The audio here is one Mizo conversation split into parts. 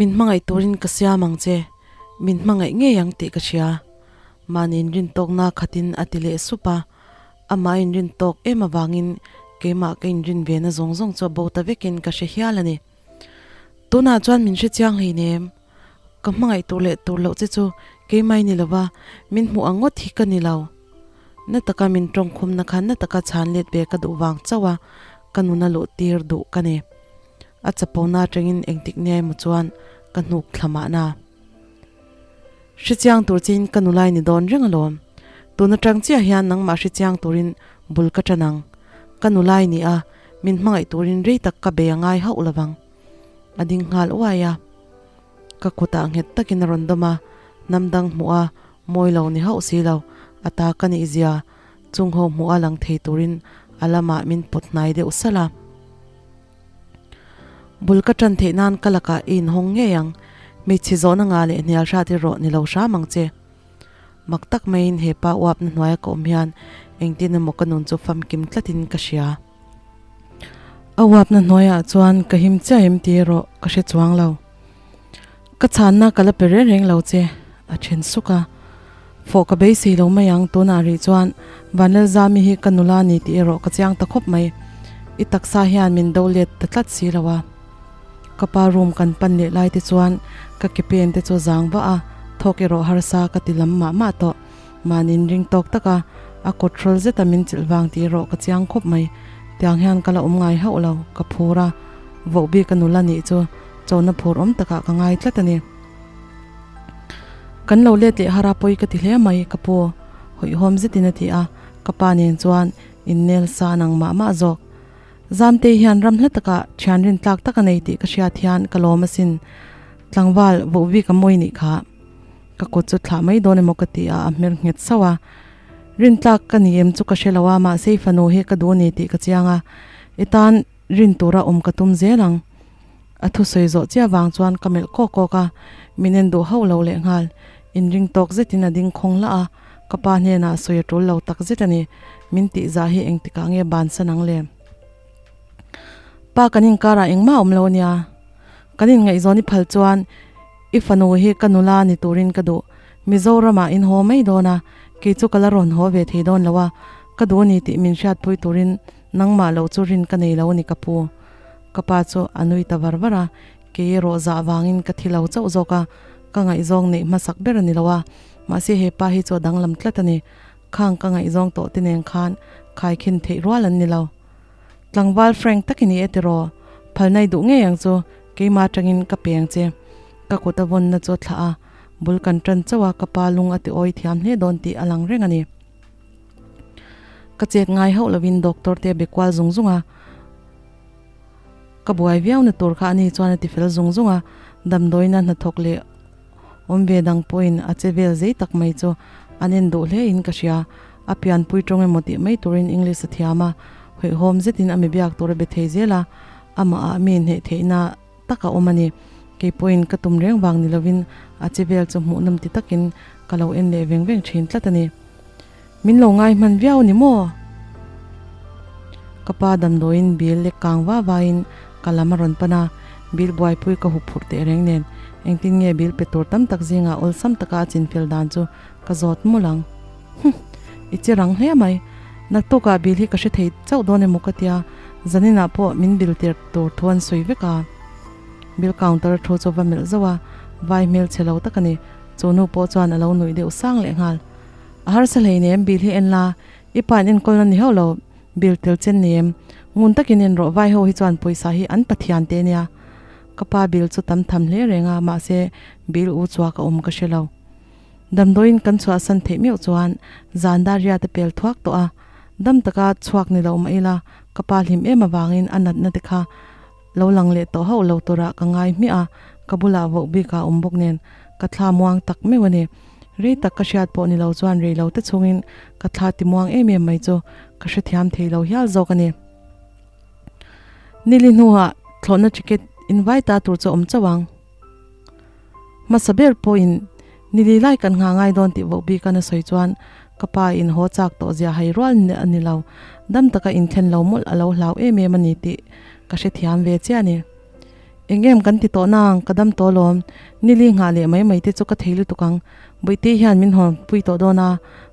Min hmangaih turin ka siam ang che, min hmangaih ngei ang tih ka hria. Mahni inrintawkna khatin a ti leh sup a, amah a inrintawk em avangin keimah ka inrin ve na zawng zawng chu a bo ta vekin ka hre hial a ni. Tunah chuan min hre chiang hleinem, ka hmangaih tur leh tur loh che chu keimah i ni lova, min hmuh ang ngawt hi ka ni lo. Na taka min tawngkhumna khan na taka chhan let ve ka duh vang chauh a, ka nuna luh tir duh ka ni. A chapona atangin engtik nia emaw chuan ka hnuk thla mahna. Hrechiang tur chiin ka nulai ni dawn reng alawm. Tun atang chiah hian nangmah hrechiang turin bul ka tan ang. Ka nulai ni a, min hmangaih turin rei tak ka bei a ngai hauh lovang. A ding nghal uai a. Ka kutah nghet takin a rawn dawm a, hnam dang hmuh a mawi lo ni hauh si lo, a ta ka nih zia chung ho hmuh a lang thei turin a lamah min pawt hnai deuh salh a. Bul ka tan theih nan ka lakah i inhawng ngei ang, hmeichhe zawhna ngah leh hnial hrat erawh ni lo hram ang che. Mak tak maiin he pa uapna hnuaia ka awm hian engtin emaw ka nun chu famkim tlatin ka hria. A uapna hnuaiah chuan ka him chiah em tih erawh ka hre chuang lo. Ka chhanna ka la pe reng reng lo che, a then suk a. Fawh ka beisei lo mai ang, tunah rih chuan Vanlalzami hi ka nula ni tih erawh ka chiang ta khawp mai. I taksa hian min do let ta tlat si lo a. Ka pa room kan pan leh lai te chuan ka ke pen te chu zang vah a, thawk erawh harsa ka ti lam mah mah tawh. Mahniin ring tawk tak a, a kut hrawl zeta min chilh vang tih erawh ka chiang khawp mai. Tiang hian ka la awm ngai hauh lo, ka phur a, vohbik ka nula nih chu chona phur awm takah ka ngai tlat a ni. Kan lo let leh har a pawi ka ti hle mai ka pu, hawihhawm zetin a ti a, ka pa nen chuan innel sa nang mah mah zawk. Zamtei hian ram hla takah thian rin tlak tak a nei tih ka hriat hian ka lawm asin, tlangval vohbik a mawi nih kha. Ka kut chu thlah mai dawn emaw ka ti a, a hmer nghet sauh a. Rintlak ka ni em chu ka hre lo a, mahse i fanu hi ka duh a ni tih ka chiang a, i tan rin tura awm ka tum zel ang. A thusawi zawh chiah vang chuan ka melh kawk kawk a, min en duh hauh lo lehnghal. Inring tawk zetin a ding khawng lah a, ka pa hnenah sawi a tul lo tak zet a ni. Min tih zah hi engtikah nge bansan ang le? Pa kan inkarah engmah a awm lo a nia. Kan inngaihzawn i phal chuan I fanu hi ka nula ni turin ka duh. Mizoramah in haw mai dawn a, kei chu ka la rawn haw ve thei dawn lo a, ka duh a ni tih min hriatpui turin nangmah loh chu rin ka nei lo a ni ka pu. Ka pa chu a nui ta var var a, kei erawh zah vangin ka thi lo chauh zawk a, ka ngaihzawng neih hmasak ber a ni lo a, mahse he pa hi chu a danglam tlat a ni. Khang ka ngaihzawng tawh te nen khan khaikhin theih rual an ni lo. Tlangval Frank tak i ni e tiraw? Phalna i duh ngei ang chu, keimah atangin ka pe ang che. Ka kut a vawnna chu a thlah a, bul kan tan chauh a, ka pa lung a ti awi thiam hle dawn tih a lang reng a ni. Ka chet ngai hauh lovin doctor te a be kual zung zung a, ka buai viau na tur kha ani chuan a ti fel zung zung a, damdawiina hnathawk leh awm ve dang pawhin a che vel zei tak mai chu an en duh hle in ka hria. A pianpui tawng emaw tih mai turin English a thiam a, hawihhawm zetin a mi biak tur a be thei zel a, amah ah mi inhneih theihna tak a awm a ni. Kei pawhin ka tum reng vang ni lovin a che vel chu hmuhnawm ti takin ka lo en leh veng veng thin tlat a ni. Min lo ngai hman viau ni maw? Ka pa damdawiin bil lek kang va vain ka lam a rawn pan a, bil buaipui ka hup phurh teh reng nen engtin nge bil pe tur tam tak zingah awlsam taka a chinfel dan chu ka zawt mawlh ang. Huh! I che rang hle mai. Naktukah bil hi ka hre thei chauh dawn emaw ka tia, zaninah pawh min bil tir tur thu an sawi vek a. Bill counter thu chu va melh zauh a, vai hmel chhe lo tak a ni. Chu nu pawh chuan a lo nuih deuh sang leh nghal. A harsa hleinem bil hi en la, i pa in enkawlna ni hauh lo, bil tel chen ni em? Ngun takin en rawh, vai ho hi chuan pawisa hi an pathian te nia. Ka pa bil chu tam tham hle reng a, mahse bil u chua ka awm ka hre lo. Damdawiin kan chhuahsan theih meuh chuan zan dar riat a pel thuak tawh a, dam taka chhuak ni lo mah ila ka pa hlim em avangin a natna te kha lo lang leh tawh hauh lo turah ka ngai hmiah a, ka bulah voh bik ah awm bawk nen ka thla muang tak meuh a ni. Rei tak ka hriat pawh ni lo chuan rei lo te chungin ka thla ti muang em em mai chu ka hrethiam thei lo hial zawk a ni. Nili hnuah thlawhna ticket invite a tur chu a awm chauh ang. Hmasa ber pawhin nili lai kan nghah ngai dawn tih voh bik a na sawi chuan ka pa in haw chak tawh zia hai rual a ni lo, dam taka inthlen lo mawlh a lo hlau em em a ni tih ka hrethiam ve chiah a ni. Eng em kan ti tawh nang, ka dam tawh alawm. Nili nghah leh mai mai te chu ka thei lutuk ang. Bawihte hian min hawn pui tawh dawn a,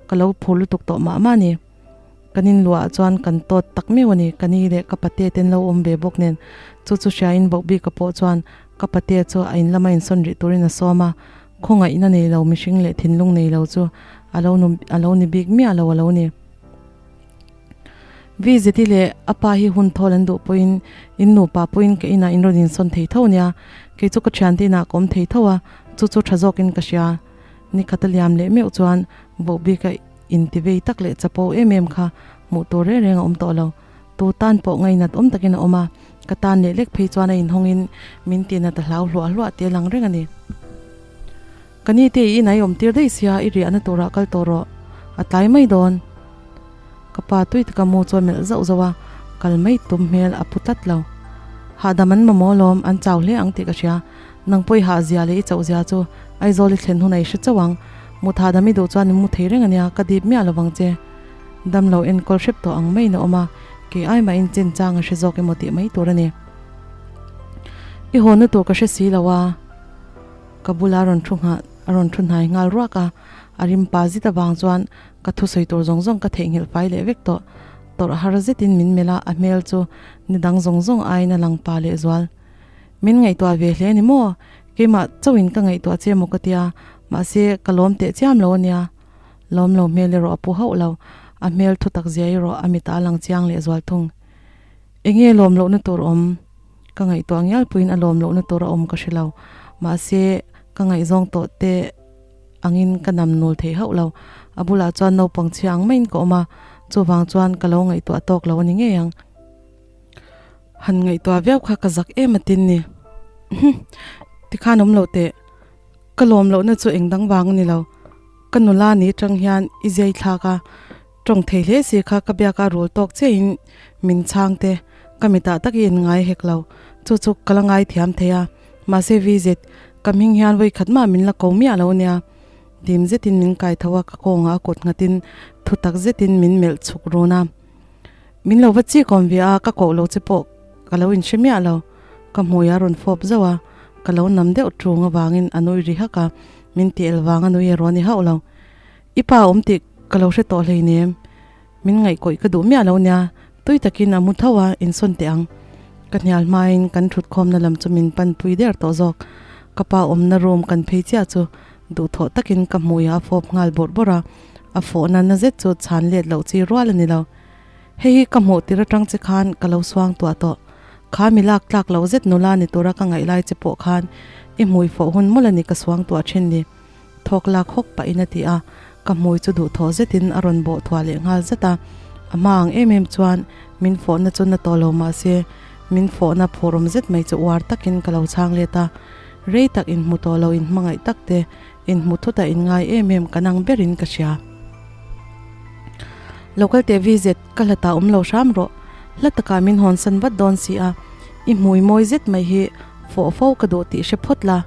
ka lo phur lutuk tawh mah mah a ni. Kan inluah ah chuan kan tawt tak meuh a ni. Ka ni leh ka pate ten lo awm ve bawk nen chu chu hriain Bawhbika pawh chuan ka pate chu a in lama insawn rih turin a sawm a. Khawngaihna nei lo mihring leh thinlung nei lo chu a lo a lo ni bik miah lo a lo ni. Vizeti leh a pa hi hun thawl an duh pawhin in nupa pawhin ka inah in rawn insawn thei tho nia, kei chu ka thiante inah ka awm thei tho a, chu chu tha zawkin ka hria. Ni khat a liam leh meuh chuan vohbika intivei tak leh chapo em em kha hmuh tur reng reng a awm tawh lo. Tu tan pawh ngainat awm takin a awm a, ka tan leh lek phei chuan a inhawngin min tihnat a hlau hluah hluah tih a lang reng a ni. Ka ni te i inah i awm tir daih sia, i riahna turah kal tawh rawh, a tlai mai dawn. Ka pa tui taka mu chu a melh zauh zauh a, kal mai tum hmel a pu tlat lo. Hahdam an mamawh alawm, an chau hle ang tih ka hria. Nang pawh i hahzia leh i chauhzia chu Aizawl i thlen hunah i hre chauh ang. Mut hahdam i duh chuan i mu thei reng a nia, ka dip miah lovang che. Damlo enkawl hrep tawh ang maiin a awm a, kei ai mahin chinchang a hre zawk emaw tih mai tur a ni. I hawnna tur ka hre si lo a. Ka bula rawn thu nghah a rawn thu hnai nghal ruak a, a rim pa zit avang chuan ka thusawi tur zawng zawng ka theihnghilh fai leh vek tawh. Tawrh har zetin min melh a, a hmel chu ni dang zawng zawng aiin a lang pa leh zual. Min ngaihtuah ve hle ni maw? Keimah chauhin ka ngaihtuah che maw ka tia, mahse ka lawm teh chiam lo ania. Lawm lo hmel erawh a pu hauh lo, a hmel thu tak zia erawh a mitah a lang chiang leh zual thung. Enge lawm lohna tur awm? Ka ngaihtuah ngial puiin a lawm lohna tur a awm ka hre lo. Mahse, ka ngaihzawng tawh te angin ka nam nul thei hauh lo. A bulah chuan naupang chhia ang maiin ka awm a, chuvang chuan ka lo ngaihtuah tawk lo a ni ngei ang. Han ngaihtuah viau kha ka zak em atin ni. Hum! Tikhan awm lo teh. Ka lawm lohna chu eng dang vang a ni lo. Ka nula ni atang hian i zai thlak a. Tawng thei hle si kha ka biak a rul tawk chiahin min chhang te, ka mitah tak i inngai hek lo, chu chu ka la ngai thiam thei a, mahse VZ, ka hming hian vawi khat mah min la ko miah lo nia. Dim zetin min kai tho a, ka kawngah a kut nghatin thu tak zetin min melh chhuk run a. Min lo va chik awm ve a, ka koh lo che pawh ka lo inhre miah lo, ka hmui a rawn fawp zauh a, ka lo nam deuh ṭung avangin a nui ri hak a, min ti el vang a nui erawh a ni hauh lo. I pa awm tih ka lo hre tawh hleinem, min ngaihkawih ka duh miah lo nia, tui takin a mu tho a, insawn teh ang. Ka hnial hmain kan thutkhawmna lam chu min panpui der tawh zawk. Ka pa awmna room kan phei chiah chu duhthawh takin ka hmuiah a fawp nghal bawrh bawrh a, a fawhna na zet chu chhan let loh chi rual a ni lo. Hei hi ka hmuh tir atang che khan ka lo suang tuah tawh. Kha mi lak tlak lo zet nula ni tura ka ngaih lai che pawh khan i hmui fawh hun mawlh a ni ka suang tuah thin ni. Thawk lak hawk pahin a ti a, ka hmui chu duhthawh zetin a rawn bawh thuah leh nghal zat a. A hma ang em em chuan min fawhna chu na tawh lo mah se, min fawhna phurawm zet mai chu uar takin ka lo chhang let a. Rei tak inhmu tawh lo inhmangaih tak te, inhmu thut a inngai em em ka nang berin ka hria. Local te VZ, ka hlatah awm lo hram rawh. Hla takah min hawnsan vat dawn si a, i hmui mawi zet mai hi fawh fo ka duh tih hre phawt la,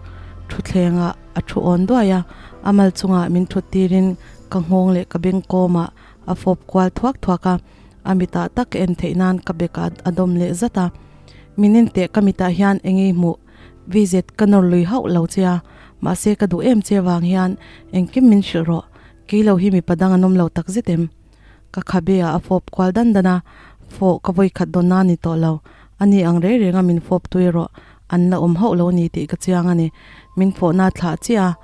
thutthlengah A thu awn duai a, a mal chungah min thut tirin ka nghawng leh ka beng kawmah a fawp kual thuak thuak a, a mitah tak ka en theih nan ka bek a dawm leh zat a. Min en teh ka mitah hian eng ei hmuh VZ ka nawr lui hauh lo che a, mahse ka duh em che vang hian engkim min hrilh rawh, kei lo hi mipa dang an awm lo tak zet em? Ka khabe ah a fawp kual dan dan a, fawh ka vawi khat dawn a ni tawh lo, ani ang reng reng a min fawp tui erawh an la awm hauh lo a ni tih ka chiang a ni. Min fawhna thlah chiah a,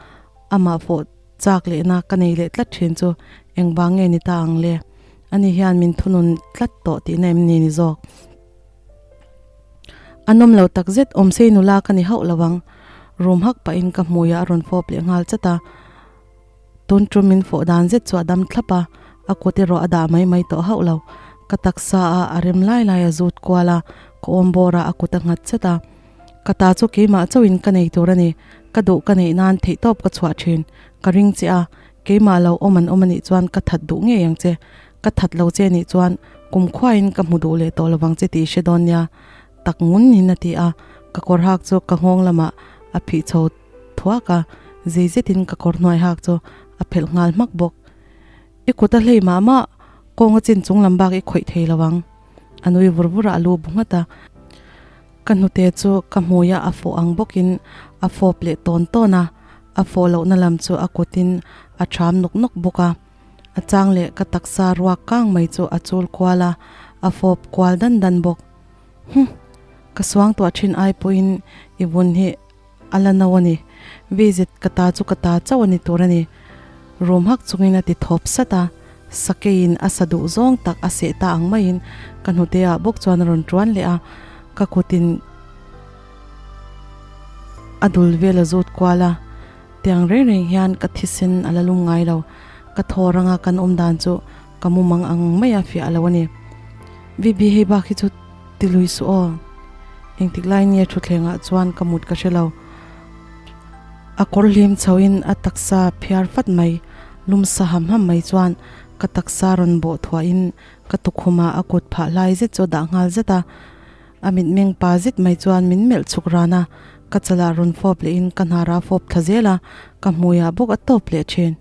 amah fawh chak lehna ka nei leh tlat thin chu engvang nge ni ta ang le? Ani hian min thunun tlat tawh tihna em ni ni zawk? A nawm lo takzet, awmsei nula ka ni hauh lo ang. Rum hak pahin ka hmuiah a rawn fawp leh nghal chat a. Tun tum min fawh dan zet chu a dam thlap a, a kut erawh a dah mai mai tawh hauh lo. Ka taksa a a rem lai lai a zut kual a, ka awm bawr a a kut a nghat zet a. Ka ta chu keimah chauhin ka nei tur a ni, ka duh ka neih nan theihtawp ka chhuah thin, ka ring che a, keimah lo awm an awm a nih chuan ka that duh ngei ang che, ka that lo che nih chuan kumkhuain ka hmu duh leh tawh lovang che tih i hre dawn nia, tak ngun in a ti a, ka kawr hak chu ka nghawng lamah a phih chho thuak a, zei zetin ka kawr hnuai hak chu a phelh nghal hmak bawk. I kut a hlei mah mah, kawng a chin chung lam bak i khawih thei lo ang. A nui vur vur a, a lu bu nghat a. Ka hnute chu ka hmuia a fawh ang bawkin a fawp leh tawn tawn a, a fawh lohna lam chu a kutin a ṭham nawk nawk bawk a. A chang leh ka taksa ruak kang mai chu a chul kual a, a fawp kual dan dan bawk. Huh! Ka suang tuah thin ai pawhin i vun hi a la no a ni. Visit ka ta chu ka ta chauh a ni tur a ni. Rum hak chungin a ti thawp sat a, sakeiin a sa duh zawng tak a seh ta ang maiin ka hnute ah bawk chuan a rawn tuan leh a, ka kutin a dul vel a zut kual a. Tiang reng reng hian ka thisen a la lum ngai lo, ka thaw ranga kan awm dan chu ka mumang ang mai a fiah lo a ni. VB hei bak hi chu ti lui suh aw. Engtik lai nge thutthlengah chuan ka mut ka hre lo. A kawr hlim chhoin a taksa phiar fat mai, lum sa ham ham mai chuan ka taksa rawn bawh thuahin ka tukhumah a kut phah hlai zet chu a dah nghal zet a. A mitmeng pa zet mai chuan min melh chhuk ran a, ka chalah rawn fawp lehin ka hnara fawp thla zel a, ka hmuiah bawk a tawp leh thin.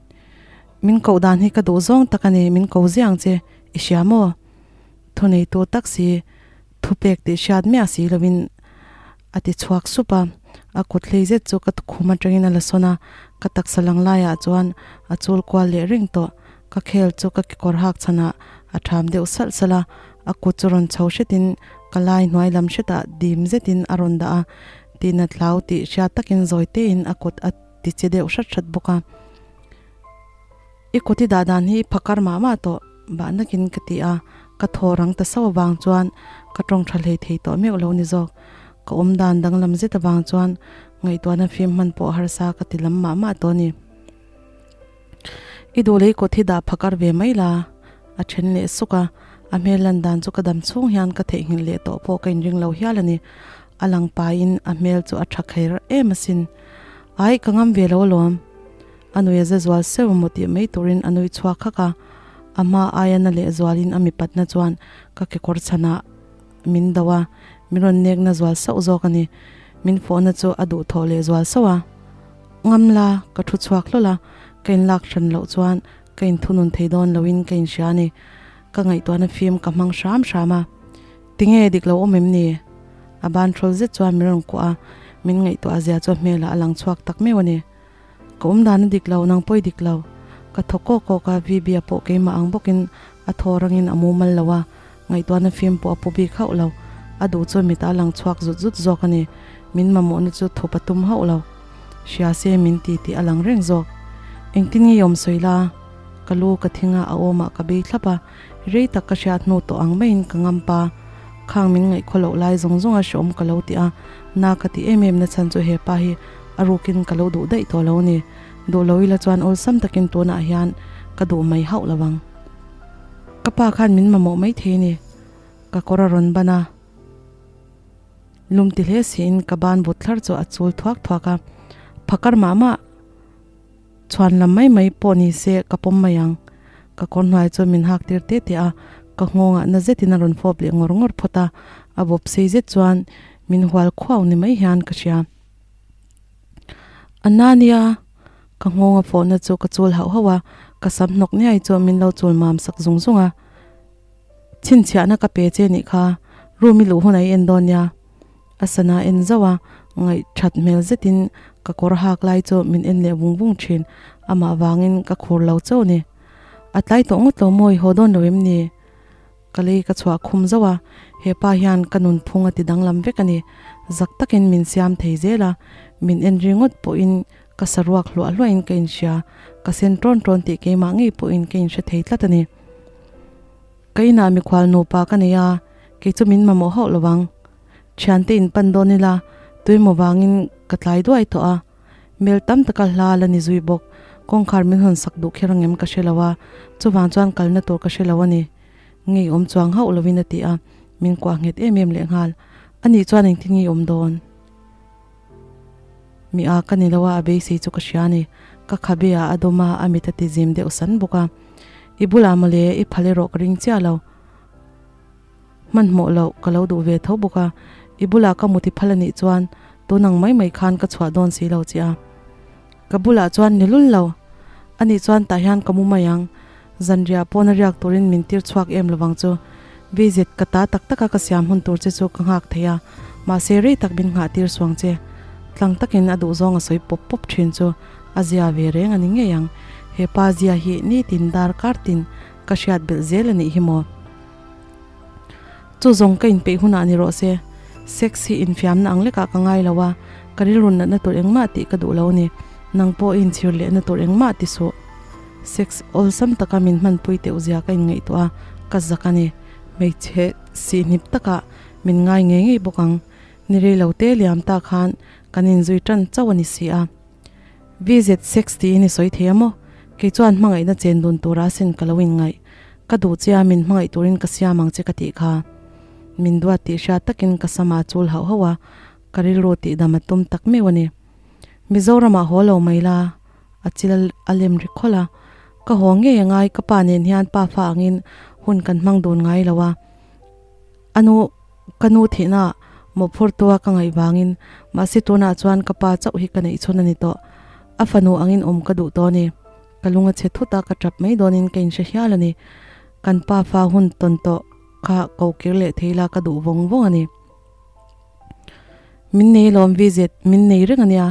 Min koh dan hi ka duh zawng tak a ni, min ko ziang che, i hria maw? Thuneitu tak si, thupek tih hriat miah si lovin a ti chhuak sup a, a kut hlei zet chu ka tukhum atangin a la sawn a, ka taksa lang laiah chuan a chul kual leh reng tawh, ka khel chu ka kekawr hak chhanah a tham deuh salh salh a, a kut chu rawn chho hretin ka lai hnuai lam hretah dim zetin a rawn dah a, tihnat hlau tih hriat takin zawi tein a kut a ti che deuh hrat hrat bawk a. I kut i dah dan hi i phakar mah mah tawh bah nakin ka ti a, ka thaw rang ta sauh avang chuan ka tawng tha hlei thei tawh meuh lo ni zawk. Ka awm dan danglam zet avang chuan ngaihtuahna fim hman pawh harsa ka ti lam mah mah tawh a ni. I duh lei kut hi dah phakar ve mai la, a then leh suk a, a hmel lan dan chu ka dam chhung hian ka theihnghilh leh tawh pawh ka inring lo hial a ni. A lang pahin a hmel chu a tha kher em asin. Ai, ka ngam ve lo alawm. A nui a za zual seuh maw tih mai turin a nui chhuak hak a, a hma aia na leh zualin a mipatna chuan ka kekawr chhanah min do a, min rawn nekna zual sauh zawk a ni. Min fawhna chu a duhthawh leh zual sauh a. Ngam la, ka thu chhuak hlawl a, ka inlak hran loh chuan ka inthunun thei dawn loin ka inhria a ni. Ka ngaihtuahna fim ka hmang hram hram a. Tinge dik lo awm em ni? A ban thawl zet chuan min rawn kuah a, min ngaihtuah zia chu a hmelah a lang chhuak tak meuh a ni. Ka awm dan a dik lo, nang pawh i dik lo. Ka thaw kawk kawk a, VB-a pawh keimah ang bawkin a thaw rangin a mumal lo a, ngaihtuahna fim pawh a pu bik hauh lo. A duh chu mitah a lang chhuak zut zut zawk a ni. Min mamawhna chu thup a tum hauh lo. Hria se min ti tih a lang reng zawk. Engtin nge i awm sawi la? Ka lu ka thing a, a awmah ka bei thlap a, rei tak ka hriat hnu tawh ang maiin ka ngam pa. Khang min ngaihkhaw loh lai zawng zawnga hreawm ka lo ti a, na ka ti em em na chhan chu he pa hi A rukin ka lo duh daih tawh lo a ni. Duh lo ila chuan awlsam takin tunah hian ka duh mai hauh lo ang. Ka pa khan min mamawh mai thei a ni. Ka kawr a rawn ban a. Lum ti hle siin ka ban but thlar chu a chul thuak thuak a. Phakar mah mah chhuan lam mai mai pawh ni se ka pawm mai ang. Ka kawr hnuai chu min hak tir te te a, ka nghawngah na zetin a rawn fawp leh ngawr ngawr phawt a. A bawp sei zet chuan min hual khuau ni mai hian ka hria. Anania ka nghawng a fawhna chu ka chul hauh hauh a, ka sam hnawk niai chu min lo chul mam sak zung zung a. Chhinchhiahna ka pe che nih kha, room i luh hunah i en dawn nia. A sana en zauh a, ngaih that hmel zetin ka kawr hak lai chu min en leh vung vung thin, amah vangin ka khur lo chauh a ni. A tlai tawh ngawt lo maw i haw dawn lo em ni? Ka lei ka chhuah khum zauh a, hepa hian ka nunphung a ti danglam vek a ni. Zak takin min siam thei zel a, min en ringawt pawhin ka saruak hluah hluahin ka inhria, ka sen tawn tawn tih keimah ngei pawhin ka inhre thei tlat a ni. Ka inah mikhual nupa ka nei a, kei chu min mamawh hauh lo ang. Thiante in pan dawn ila, tuimaw vangin ka tlai duai tawh a. Mel tam taka hla la ni zui bawk. Kawngkhar min hawn sak duh kher angem ka hre lo a, chuvang chuan kalna tur ka hre lo a ni. Ngei awm chuang hauh lovin a ti a, min kuah nghet em em lehnghal. Anih chuan engtin nge i awm dawn? Mi a ka ni lo a, a beisei chu ka hria a ni. Ka khabe ah a dawm a, a mit a ti zim deuh san bawk a. I bulah mawle, i phal erawh ka ring chiah lo. Hmanhmawh loh ka lo duh ve tho bawk a, i bulah ka muti phal a nih chuan tun ang mai mai khan ka chhuah dawn si lo che a. Ka bulah chuan ni lul lo. A nih chuan tah hian ka mu mai ang. Zanriah pawna riak turin min tir chhuak em lovang chu. Visit ka ta tak taka ka siam hun tur che chu ka nghak thei a, mahse rei tak min nghah tir suang che. Tlang takin a duhzawng a sawi pawp pawp thin chu a zia ve reng a ni ngei ang. He pa zia hi nitin dar kar tin ka hriat belh zel a nih hi maw? Chu zawng ka inpeih hunah ni rawh se. Sex hi infiamna ang lekah ka ngai lo a, ka rilru natna tur engmah tih ka duh lo a ni. Nang pawh i inchhir lehna tur engmah ti suh. Sex awlsam taka min hmanpui teuh zia ka inngaihtuah a, ka zak a ni. Hmeichhe sihnip takah min ngai ngei ngei bawk ang. Ni rei lo te liam ta khan kan inzui tan chauh a ni si a. VZ sex tiin i sawi thei a maw? Kei chuan hmangaihna chen dun tura sin ka lo inngaih. Ka duh che a, min hmangaih turin ka siam ang che ka tih kha. Min duat tih hriat takin ka sama chul hauh hauh a, ka rilru tihdam a tum tak meuh a ni. Mizoramah haw lo mai la, a chil a lem ri khawlh a. Ka haw ngei a ngai, ka pa nen hian pa fa angin hun kan hmang dun ngai lo a. A nu, ka nu thihna mawhphurtua ka ngaih vangin, mahse tunah chuan ka pa chauh hi ka neih chhun a ni tawh. A fanu angin awm ka duh tawh a ni. Ka lung a chhe thut a, ka tap mai dawnin ka inhre hial a ni. Kan pa fa hun tawn tawh kha ko kir leh thei la ka duh vawng vawng a ni. Min nei lawm visit, min nei reng a nia.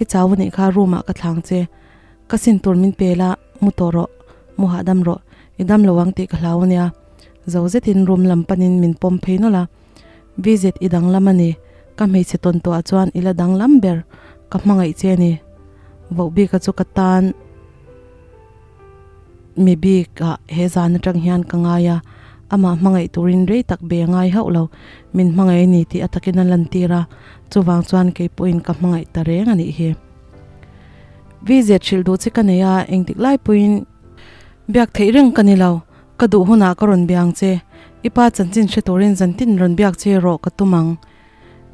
I chau a nih kha room ah ka thlang che. Ka sin tur min pe la, mu tawh rawh, mu hahdam rawh. I dam lo ang tih ka hlau a nia. Zo zetin room lam panin min pawm phei nawlh a. Visit i danglam a ni. Ka hmeichhe tawn tawhah chuan i la danglam ber. Ka hmangaih che a ni. Voh bika chu ka tan mi bikah he zan atang hian ka ngai a. Amah hmangaih turin rei tak be a ngai hauh lo. Min hmangaih a ni tih a takin a lantir a. Chuvang chuan kei pawhin ka hmangaih ta reng a nih hi. Visit hrilh duh che ka nei a, engtik lai pawhin biak theih reng ka ni lo. Ka duh hunah ka rawn biang che. I pa chanchin hre turin zantin rawn biak che rawh ka tum ang.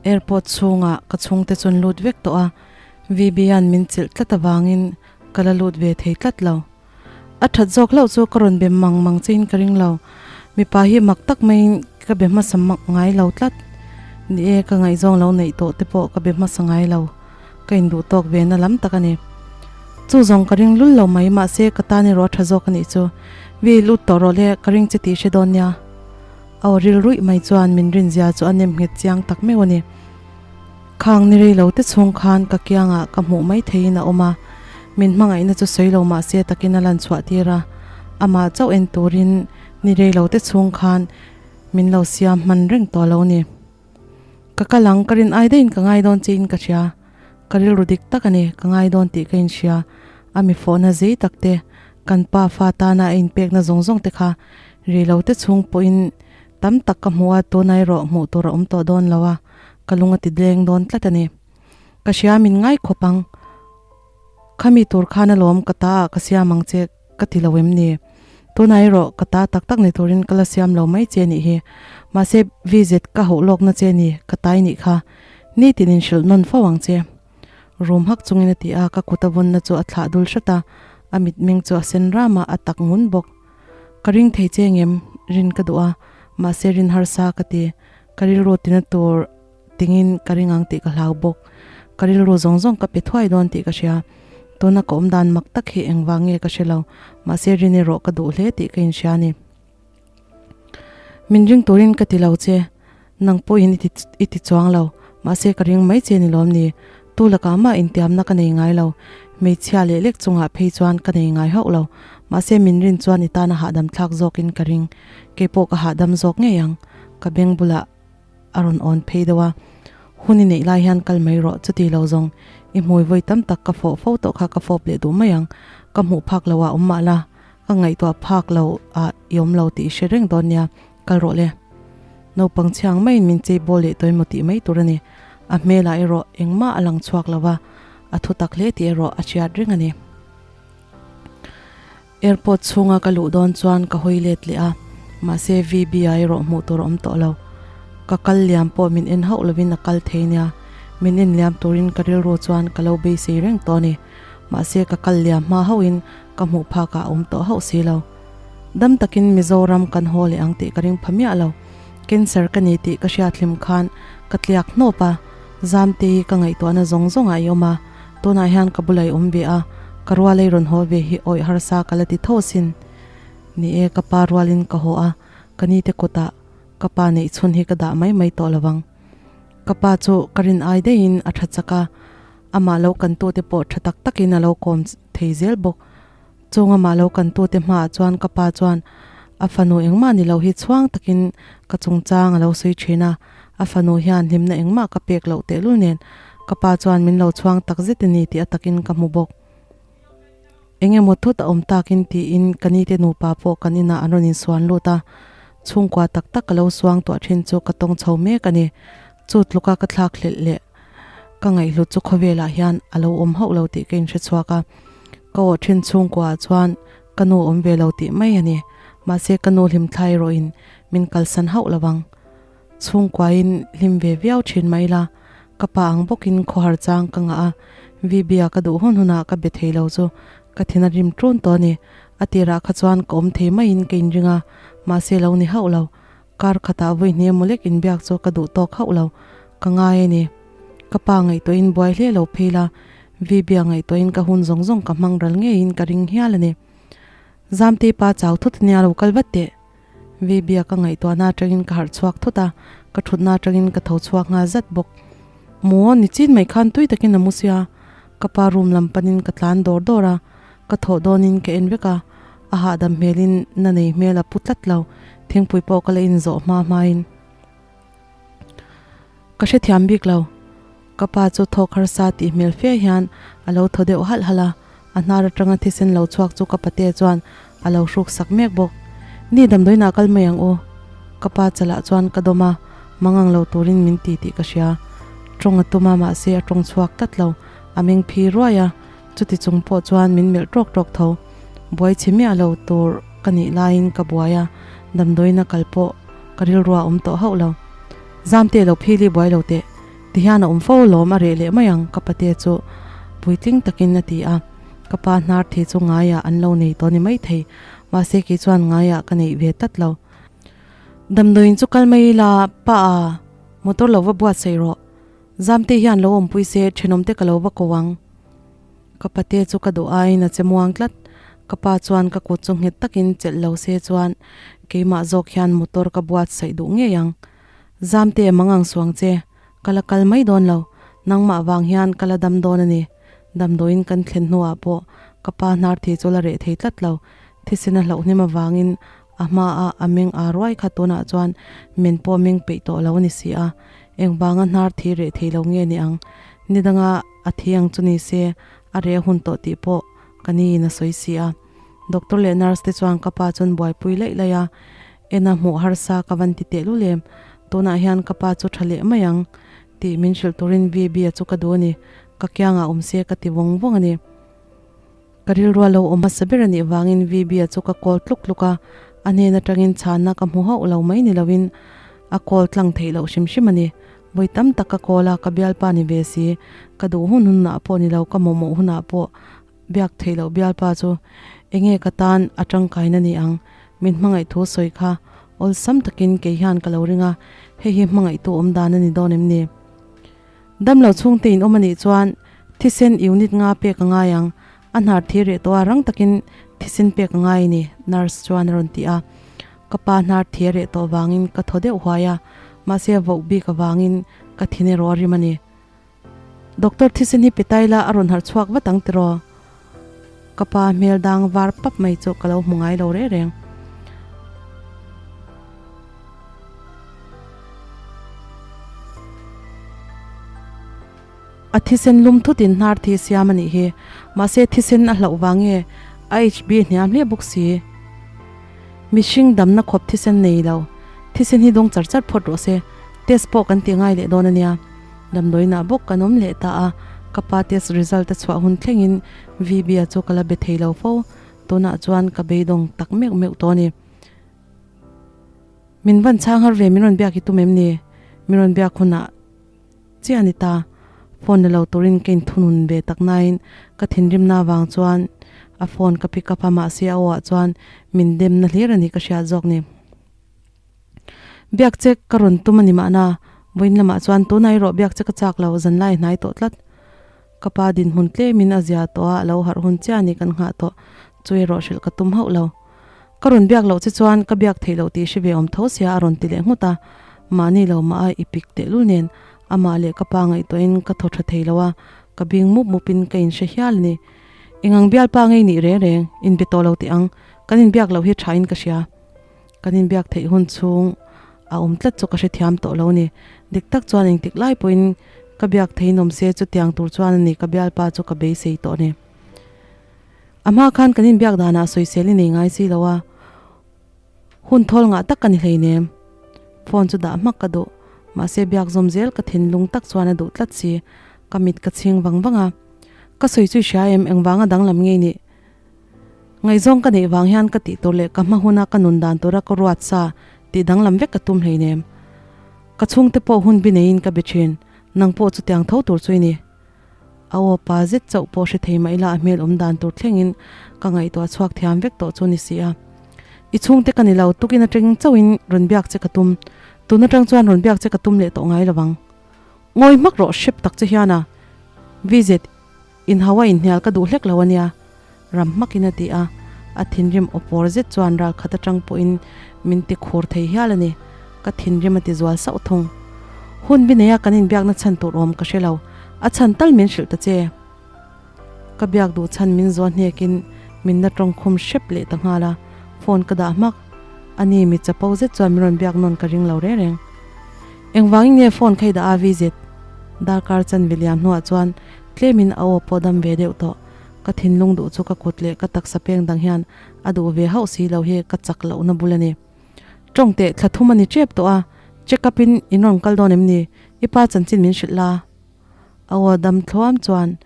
Airport chhungah ka chhungte chuan lut vek tawh a, VB-a'n min chilh tlat avangin ka la lut ve thei tlat lo. A that zawk hlauh chu ka rawn be mang mang chein ka ring lo. Mipa hi mak tak maiin ka be hmasa mak ngai lo tlat. Ni e, ka ngaihzawng lo neih tawh te pawh ka be hmasa ngai lo. Ka induh tawk ve na lam tak a ni. Chu zawng ka ring lul lo mai, mahse ka tan erawh a tha zawk a nih chu. Vi lut tawh rawh le, ka ring che tih hre dawn nia. A aw ril ruih mai chuan min rinzia chu a nem nghet chiang tak meuh a ni. Khang ni rei lo te chhung khan ka kiangah ka hmuh mai theiin a awm a, min hmangaihna chu sawi lo mahse takin a lan chhuah tir a, amah chauh en turin ni rei lo te chhung khan min lo siam hman reng tawh lo ni. Ka kal ang, ka rin ai daihin ka ngai dawn chiin ka hria. Ka rilru dik tak a ni, ka ngai dawn tih ka inhria. A mi fawhna zei tak te, kan pa fa tana a inpekna zawng zawng te kha ri lo te chhung pawhin tam tak ka hmu a, tunah erawh hmuh tur a awm tawh dawn lo a, ka lung a ti leng dawn tlat a ni. Ka hria min ngai khawp ang. Khami tur khan alawm ka ta ah ka siam ang che ka ti lo em ni? Tunah erawh ka ta tak tak ni turin ka la siam lo mai che nih hi. Mahse visit ka hauh lawkna che ni ka tai nih kha. Nitin in hrilh nawn fo ang che. Rum hak chungin a ti a, ka kut a vawnna chu a thlah dul hrat a, a mitmeng chu a sen ram a, a tak ngun bawk. Ka ring thei che ngem rin ka duh a, mahse rin harsa ka ti. Ka rilru tina tur tingin ka ring ang tih ka hlau bawk. Ka rilru zawng zawng ka pe thuai dawn tih ka hria. Tuna ka awm dan mak tak hi engvang nge ka hre lo, mahse rin erawh ka duh hle tih ka inhria a ni. Min ring turin ka ti lo che, nang pawhin i ti i ti chuang lo, mahse ka ring mai che ni lawm ni. Tu lakah mah intiamna ka nei ngai lo, hmeichhia leh lek chungah phei chuan ka nei ngai hauh lo, mahse min rin chuan i tana hahdam thlak zawkin ka ring, keipawh ka hahdam zawk ngei ang, ka beng bulah. A rawn awn phei deuh a, hun i neih lai hian kal mai rawh, chuti lo zawng i hmui vawi tam tak ka fawh fo tawh kha ka fawp leh duh mai ang, ka hmuh phak lo ah awm mah la, ka ngaihtuah phak lo ah i awm lo tih i hre reng dawn nia, kal rawh le. Naupang chhiang maiin min chei bawl leh tawih maw tih mai tur a ni, a hmelah erawh engmah a lang chhuak lo va, a thu tak hle tih erawh a hriat reng a ni. Airport chhunga ka luh dawn chuan ka hawi let leh a, mahse VB-a erawh hmuh tur a awm tawh lo. Ka kal liam pawh min en hauh lovin a kal thei nia, min en liam turin ka rilru chuan ka lo beisei reng tawh a ni. Mahse ka kal liam hma hauhin ka hmuh phakah a awm tawh hauh si lo. Dam takin Mizoram kan haw leh ang tih ka ring pha miah lo. Cancer ka ni tih ka hriat hlim khan ka tliak hnawp a, Zamte-i ka ngaihtuahna zawng zawngah i awm a, Tunah hian ka bulah i awm ve a, ka rual ei rawn haw ve hi awih harsa ka la ti tho asin. Ni e, ka pa rualin ka haw a, ka nite kutah. Ka pa neih chhun hi ka dah mai mai tawh lo ang. Ka pa chu ka rin ai daihin a tha chak a, amah lo kantute pawh tha tak takin a lo kawm thei zel bawk. Chung amah lo kantute hmaah chuan ka pa chuan a fanu engmah ni lo hi chhuang takin ka chungchang a lo sawi thin a, a fanu hian hlimna engmah ka pek loh tehlul nen ka pa chuan min lo chhuang tak zet a ni tih a takin ka hmu bawk. Eng emaw thut a awm takin tiin ka nite nupa pawh kan inah an rawn insuan lut a, chhungkua tak tak ka lo suang tuah thin chu ka tawng chho mek a ni. Chu tluka ka thlak hlelh leh ka ngaihhlut chu khawvelah hian a lo awm hauh lo tih ka inhre chhuak a, ka awh thin chhungkuaah chuan ka nu awm ve lo tih mai a ni. Mahse ka nu hlimthla erawhin min kalsan hauh lo ang. Chhungkuain hlim ve viau thin mah ila, ka pa ang bawkin khawhar chang ka ngah a, VB-a ka duh hun hunah ka be thei lo chu ka thin a rim ṭun tawh a ni. A tirah kha chuan ka awm thei maiin ka inring a, mahse lo ni hauh lo. Kar khatah vawi hne emaw lek inbiak chu ka duh tawk hauh lo, ka ngai a ni. Ka pa ngaihtuahin buai hle lo phei la, VB-a ngaihtuahin ka hun zawng zawng ka hmang ral ngeiin ka ring hial a ni. Zamtei pa chau thut ania lo kal vat teh. VB-a ka ngaihtuahna atangin ka harh chhuak thut a, ka thutna atangin ka tho chhuak nghal zat bawk. Maw, nichin mai khan tui takin a mu sia. Ka pa room lam panin ka tlan dawr dawr a, ka thawh dawnin ka en vek a, a hahdam hmelin na nei hmel a pu tlat lo, thingpui pawh ka la inzawh hma hmain. Ka hrethiam bik lo. Ka pa chu thawk harsa tih hmel fe hian a lo thaw deuh halh halh a, a hnar atanga thisen lo chhuak chu ka pate chuan a lo hruk sak mek bawk. Ni damdawiinah kal mai ang u. Ka pa chalah chuan ka dawm a, mangang lo turin min ti tih ka hria. Tawng a tum a mahse a tawng chhuak tlat lo, a meng phi ruai a, chuti chung pawh chuan min melh tawk tawk tho. Buai chhe miah lo tur ka nih laiin ka buai a, damdawiina kal pawh ka rilrua awm tawh hauh lo. Zamte lo phili buai lo teh. Ti hian a awm fo lawm a reh leh mai ang ka pate chu puitling takin a ti a, ka pa hnar thi chu ngaiah an lo nei tawh ni maithei, mahse kei chuan ngaiah ka neih ve tlat lo. Damdawiin chu kal mai ila pa a, motor lo va buatsaih rawh, Zamte hian lo awmpui se thenawmte ka lo va ko ang. Ka pate chu ka duh aiin a che muang tlat, ka pa chuan ka kut chu nghet takin chelh lo se chuan keimah zawk hian motor ka buatsaih duh ngei ang. Zamte mang ang suang che, ka la kal mai dawn lo, nangmah vang hian ka la dam dawn a ni. Damdawiin kan thlen hnuah pawh ka pa hnar thi chu la reh thei tlat lo, thisen a hlauh hnem avangin a hmaa a meng aa ruai kha tunah chuan men pawh meng peih tawh lo a ni si a, engvanga hnar thi reh thei lo nge ni ang? Ni danga a thi ang chu ni se a reh hun tawh tih pawh ka niin a sawi si a. Doctor leh nurse te chuan ka pa chuan buaipui laih laih a, Ena hmuh harsa ka van ti teh lul em? Tunah hian ka pa chu tha leh mai ang tih min hrilh turin VB-a chu ka duh a ni. Ka kiangah awm se ka ti vawng vawng a ni. Ka rilrua lo awm hmasa ber a nih vangin VB-a chu ka call tluk tluk a, a hnen atangin chhanna ka hmu hauh lo mai ni loin a call tlang theih loh hrim hrim a ni. Vawi tam tak ka call a, ka bialpa ni ve si, ka duh hun hunah pawh ni lo, ka mawhmawh hunah pawh Biak theih loh bialpa chu enge ka tan a tangkaina ni ang? Min hmangaih thu sawi kha awlsam takin kei hian ka lo ring a, hei hi hmangaihtu awm dan a ni dawn em ni? Damlo chhungte in awm a nih chuan thisen unit nga pek a ngai ang, a hnar thi reh tawh a rang takin thisen pek a ngai a ni, nurse chuan a rawn ti a. Ka pa hnar thi a reh tawh vangin ka thaw deuh huai a, mahse a voh bik avangin ka thin erawh a rim a ni. Doctor thisen hi pe tai la a rawn harh chhuak vat ang tiraw? Ka pa hmel dang var pap mai chu ka lo hmu ngai lo reng reng. A thisen lum thutin hnar thi siam a nih hi. Mahse thisen a hlauh vang nge a HB hniam hle bawk si. Mihring damna khawp thisen nei lo. Thisen hi dawng char char phawt rawh se. Test pawh kan ti ngai leh dawn a nia. Damdawiinah bawk kan awm leh ta a, ka pa test result a chhuah hun thlengin VB-a chu ka la be thei lo fo. Tunah chuan ka beidawng tak meuh meuh tawh a ni. Min van chhang har ve min rawn biak hi tum em ni? Min rawn biak hunah chiah a ni ta. Phone la lo turin ka inthunun ve tak nain ka thinrimna avang chuan a phone ka pick up a, mahse a aw ah chuan min demna hlir a ni ka hriat zawk ni. Biak che ka rawn tum a ni mahna, vawiin lamah chuan tunah erawh biak che ka chak lo, zanlai hnai tawh tlat. Ka pa dinhmun tlemin a zia tawh a, a lo harh hun chiah a ni kan nghah tawh, chu erawh hrilh ka tum hauh lo. Ka rawn biak loh che chuan ka biak theih loh tih hre ve awm tho sia a rawn ti leh nghut a, mahni lo mah a i pik tehlul nen amah leh ka pa ngaihtuahin ka thaw tha thei lo a, ka bing mup mupin ka inhre hial a ni. Engang bialpa ngei nih reng reng, inbe tawh lo teh ang, kan inbiak loh hi thain ka hria. Kan inbiak theih hun chhung a awm tlat chu ka hrethiam tawh lo ni. Dik tak chuan engtik lai pawhin ka biak theiin awm se chutiang tur chuan a ni ka bialpa chu ka beisei tawh a ni. A hma khan kan inbiak danah sawisel i nei ngai si lo a, hun thawl ngah tak ka ni hleinem. Phone chu dah hmak ka duh, mahse biak zawm zel ka thinlung tak chuan a duh tlat si, ka mit ka chhing vang vang a. Ka sawi chu i hria em, engvanga danglam ngei nih? Ngaihzawng ka neih vang hian ka tih tur leh ka hma huna ka nun dan tura ka ruat sa tih danglam vek ka tum hleinem. Ka chhungte pawh hun bi neiin ka be thin, nang pawh chutiang tho tur chu i ni. A aw pa zet chauh pawh hre thei mah ila a hmel awm dan tur thlengin ka ngaihtuah chhuak thiam vek tawh chu ni si a. I chhungte ka ni lo, tukin atang chauhin rawn biak che ka tum. Tun atang chuan rawn biak che ka tum leh tawh ngai lovang. Ngawi hmak rawh hrep tak che hian a. VZ. Inhau a inhnial ka duh hlek lo a nia, ram hmakin a ti a, a thinrim aw pawr zet chuan ral khat atang pawhin min ti khur thei hial a ni, ka thinrim a ti zual sauh thung. Hun bi neia kan inbiakna chhan tur awm ka hre lo, a chhan tal min hrilh ta che. Ka biak duh chhan min zuah hnekin min la tawng khum hrep leh ta nghal a, phone ka dah hmak. A ni mi chapo zet chuan min rawn biak nawn ka ring lo reng reng. Engvangin nge phone kha i dah a VZ? Darkar chanve liam hnuah chuan Tlemin a aw pawh dam ve deuh tawh. Ka thinlung duh chu ka kut leh ka taksa peng dang hian a duh ve hauh si lo hi ka chak lohna bul a ni. Tawng teh thla thum a ni tep tawh a, check up in in rawn kal dawn em ni? I pa chanchin min hrilh la. A aw dam thluam chuan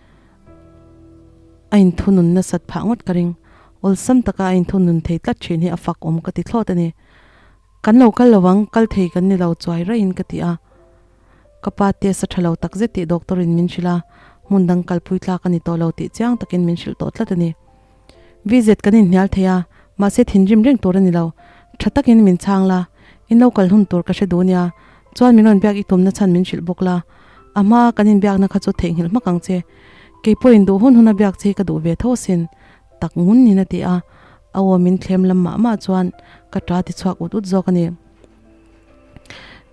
a inthunun nasat phah ngawt ka ring. Awlsam taka a inthunun thei tlat thin hi a fak awm ka ti thlawt a ni. Kan lo kal lo ang, kal thei kan ni lo chuai raiin ka ti a. Ka pa test a tha lo tak zet tih doctor in min hrilh a, hmun dang kalpui tlak a ni tawh lo tih chiang takin min hrilh tawh tlat a ni. VZ kan inhnial thei a, mahse thinrim reng tur a ni lo. Tha takin min chhang la, in lo kal hun tur ka hre duh nia, chuan min rawn biak i tumna chhan min hrilh bawk la. A hma kan inbiakna kha chu theihnghilh hmak ang che. Keipawhin duh hun huna biak che hi ka duh ve tho asin. Tak ngun niin a ti a, a aw min thlem lam mah mah chuan ka ta ti chhuak ut ut zawk a ni.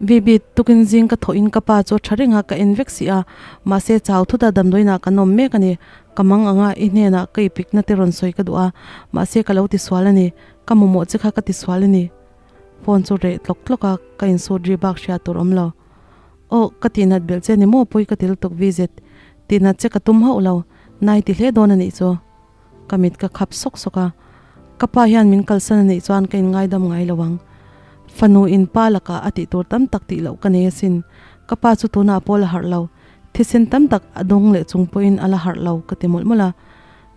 VB, tukin zing ka thawhin ka pa chu a tha reng a, ka en vek si a, mahse chau thut a damdawiinah kan awm mek a ni. Ka mang ang a, i hnenah ka ipikna te rawn sawi ka duh a, mahse ka lo tisual a ni. Ka mamawh che kha ka tisual a ni. Phone chu reh tlawk tlawk a, ka insut ri bak hriat tur awm lo. Aw, ka tihnat belh che ni maw pui ka til tuk VZ, tihnat che ka tum hauh lo, nai ti hle dawn a nih chu. Ka mit ka khap sawk sawk a, ka pa hian min kalsan a nih chuan ka inngaidam ngai lo ang. Fanu in pa lakah a tih tur tam tak tih loh ka nei asin. Ka pa chu tunah pawh la harh lo, thisen tam tak a dawng leh chung pawhin a la harh lo ka ti mawlh mawlh a.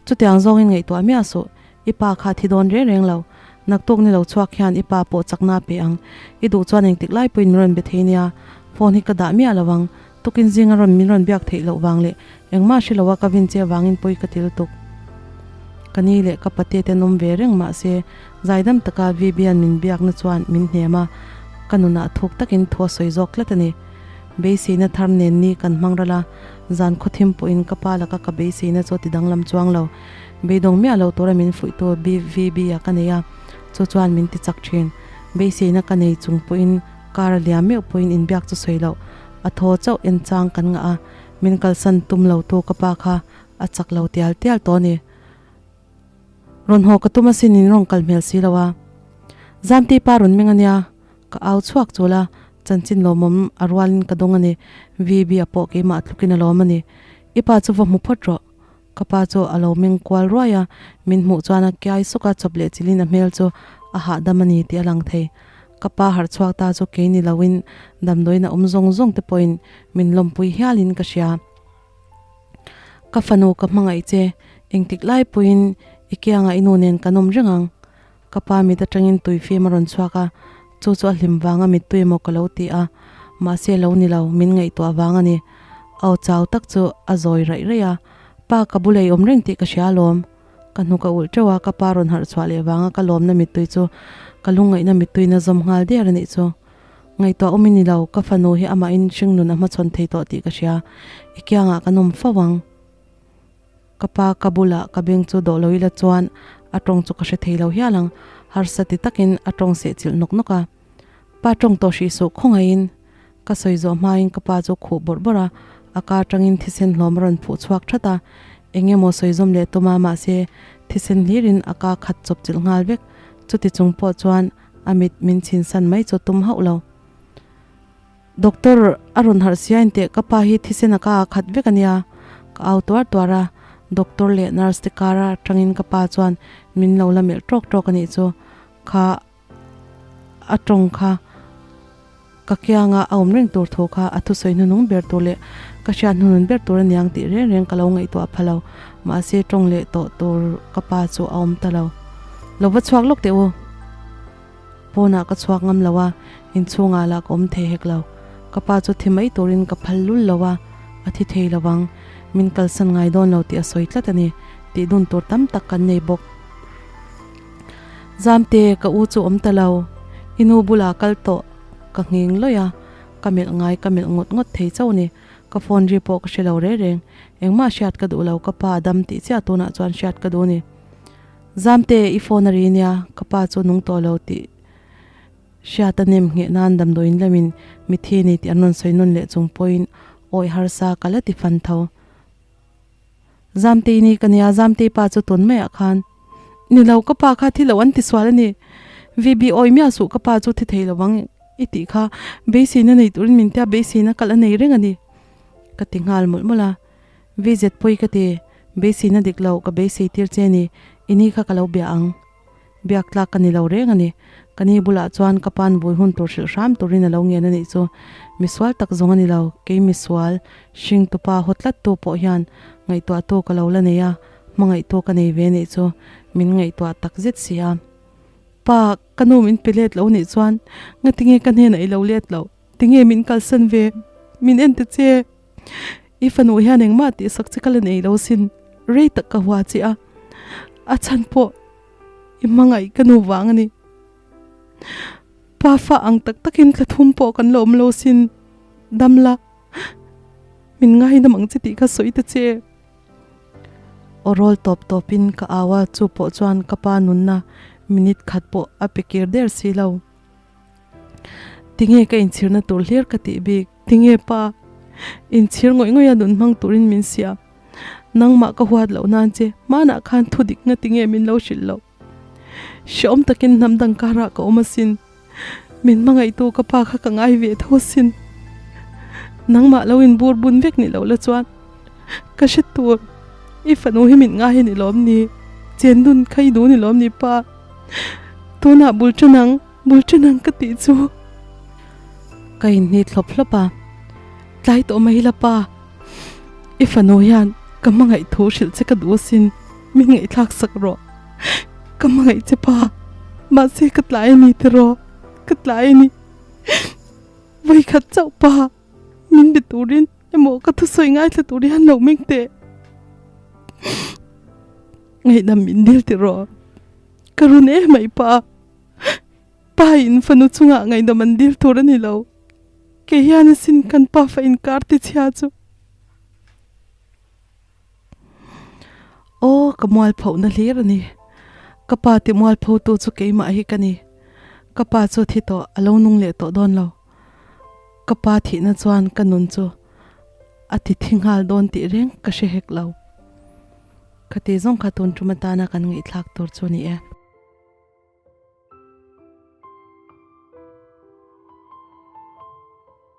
Chutiang zawngin ngaihtuah miah suh, i pa kha a thi dawn reng reng lo. Naktuk ni lo chhuak hian i pa pawh chakna a pe ang. I duh chuan engtik lai pawhin min rawn be thei nia, phone hi ka dah miah lo ang. Tukin zinga rawn min rawn biak theih loh vang leh engmah hre loa ka vin che avangin pawi ka til tuk. Ka ni leh ka pate te an awm ve reng mahse zaidam taka Vivian min biakna chuan min hnem a, ka nunah thuk takin thu a sawi zawk tlat a ni. Beiseina thar nen ni kan hmang ral a, zan khawthim pawhin ka pa laka ka beiseina chu a ti danglam chuang lo. Beidawng miah lo tura min fuihtu VB-a ka nei a, chu chuan min ti chak thin. Beiseina ka nei chung pawhin kar a liam meuh pawhin inbiak chu sawi loh. A thaw chauh en chang kan ngah a, min kalsan tum lo tu ka pa kha a chak lo tial tial tawh a ni. Rawn haw ka tum asin in rawn kal hmel si lo a. Zamti pa rawn meng a nia, ka au chhuak chul a, chanchin lawmawm a rualin ka dawng a ni, VB a pawh keimah tlukin a lawm a ni. I pa chu va hmu phawt rawh. Ka pa chu a lo meng kual ruai a, min hmuh chuan a kiai sawk a, chawp leh chilhin a hmel chu a hahdam a ni tih a lang thei. Ka pa harh chhuak ta chu kei ni loin damdawiin a awm zawng zawng te pawhin min lawmpui hialin ka hria. Ka fanu ka hmangaih che, engtik lai pawhin i kiangah i nu nen kan awm reng ang. Ka pa mit atangin tui fim a rawn chhuak a, chu chu a hlim vanga mittui emaw ka lo ti a, mahse lo ni lo, min ngaihtuah vang a ni. Aw chau tak chu a zawi raih raih a, Pa ka bula i awm reng tih ka hria alawm. Ka hnuk a ulh teuh a, ka pa rawn harh chhuah leh vanga ka lawmna mittui chu ka lungngaihna mittuiin a zawm nghal der a nih chu. Ngaihtuah awm i ni lo, ka fanu hi amahin hringnun a hmachhawn thei tawh tih ka hria, i kiangah kan awm fo ang. Ka pa ka bulah ka beng chu dawh lo ila chuan a tawng chu ka hre thei lo hial ang. Harsa ti takin a tawng seh chilh nawk nawk a. Pa tawng tawh hrih suh khawngaihin ka sawi zawh hmain ka pa chu khuh bawrh bawrh a, a ka atangin thisen hlawm a rawn phuh chhuak that a. Eng emaw sawi zawm leh tum a mahse thisen hlirin a ka khat chawp chilh nghal vek. Chuti chung pawh chuan a mit min chhinsan mai chu tum hauh lo. Doctor a rawn harh sia in teh ka pa hi thisen a ka a khat vek a nia ka au tuar tuar a, doctor leh nurse te kar atangin ka pa chuan min lo la melh tawk tawk a nih chu kha a tawng kha ka kianga a awm reng tur thu kha a thusawi hnunung ber tur leh ka hriat hnunun ber tur a niang tih reng reng ka lo ngaihtuah pha lo mahse tawng leh tawh tur ka pa chu a awm ta lo lo va chhuak lawk teh u. Pawnah ka chhuak ngam lo a, inchhungah lah ka awm thei hek lo. Ka pa chu thi mai turin ka phal lul lo a, a thi thei lo ang. Min kalsan ngai dawn lo tih a sawi tlat a ni. Tih dun tur tam tak kan nei bawk. Zamte, ka u chu awm ta lo. I nu bulah kal tawh ka nghing lawih a, ka melh ngai ka melh ngawt ngawt thei chauh a ni. Ka phone ri pawh ka hre lo reng reng. Engmah hriat ka duh lo, ka pa a dam tih chiah tunah chuan hriat ka duh a ni. Zamte, i phone a ri nia, ka pa chu nung tawh lo tih hriat a nem ngheh nan damdawiin lamin mithi a ni tih an rawn sawi nawn leh chung pawhin awi harsa ka la ti fan tho. Zamte i ni ka nia, Zamtei pa chu tun maiah khan ni lo, ka pa kha thi lo an ti sual a ni. VB awi miah suh ka pa chu thi thei lovang i tih kha beiseina nei turin min tia beiseina kalh a nei reng a ni ka ti nghal mawlh mawlh a. VZ pawi ka ti, beiseina dik lo ka beisei tir che ni, i ni kha ka lo bia ang. Biak tlak ka ni lo reng a ni. Ka ni bulah chuan ka pan vui hun tur hrilh hram turin a lo ngen a nih chu. Misual tak zawng a ni lo, kei misual, hring tupa haw tlat tu pawh hian ngaihtuah tu ka lo la nei a, hmangaih tu ka nei ve nih chu min ngaihtuah tak zet si a. Pa, ka nu min pe let lo nih chuan ngatinge ka hnenah i lo let loh? Tinge min kalsan ve? Min en ta che. I fanu hian engmah tih sak che ka la nei lo sin, rei tak ka hua che a, a chhan pawh i hmangaih ka nu vang a ni. Pa fa ang tak takin thla thum pawh kan la awm lo sin, dam la, min ngaidam ang che tih kha sawi ta che. Aw rawl tawp tawpin ka au a, chu pawh chuan ka pa nunna minute khat pawh a pe kir der si lo. Tinge ka inchhirna tur hlir ka tih bik? Tinge pa? Inchhir ngawih ngawih a nun hmang turin min siam. Nangmah ka huat loh nan che hmanah khan thu dik nga tinge min lo hrilh loh? Hrehawm takin hnam dang karah ka awm asin. Min hmangaihtu ka pa kha ka ngai ve tho asin. Nangmah lo inbur bun vek ni lo la chuan ka hre tur. I fanu hi min ngai a ni lawm ni? Chen dun kha i duh ni lawm ni pa? Tunah bul ṭan ang. Bul ṭhen ang ka tih chu ka inhnit hlawp hlawp a, tlai tawh mai la pa, i fanu hian ka hmangaih thu hrilh che ka duh asin, min ngaihthlak sak rawh, ka hmangaih che pa, mahse ka tlai a ni tiraw, ka tlai a ni, vawikhat chauh pa, min be turin emaw ka thusawi ngaithla tur hian lo meng teh, ngaihdam min dil tiraw, ka run em mai pa. Pa in fanu chungah ngaihdam an dil tur a ni lo. Kei hian asin kan pa fa inkar ti chhia chu. Aw ka mualphohna hlir a ni. Ka pa ti mualpho tu chu keimah hi ka ni. Ka pa chu thi tawh a lo nung leh tawh dawn lo. Ka pa thihna chuan ka nun chu a ti thi nghal dawn tih reng ka hre hek lo. Ka ti zawng kha tun tum atana kan ngaihthlak tur chu a ni e.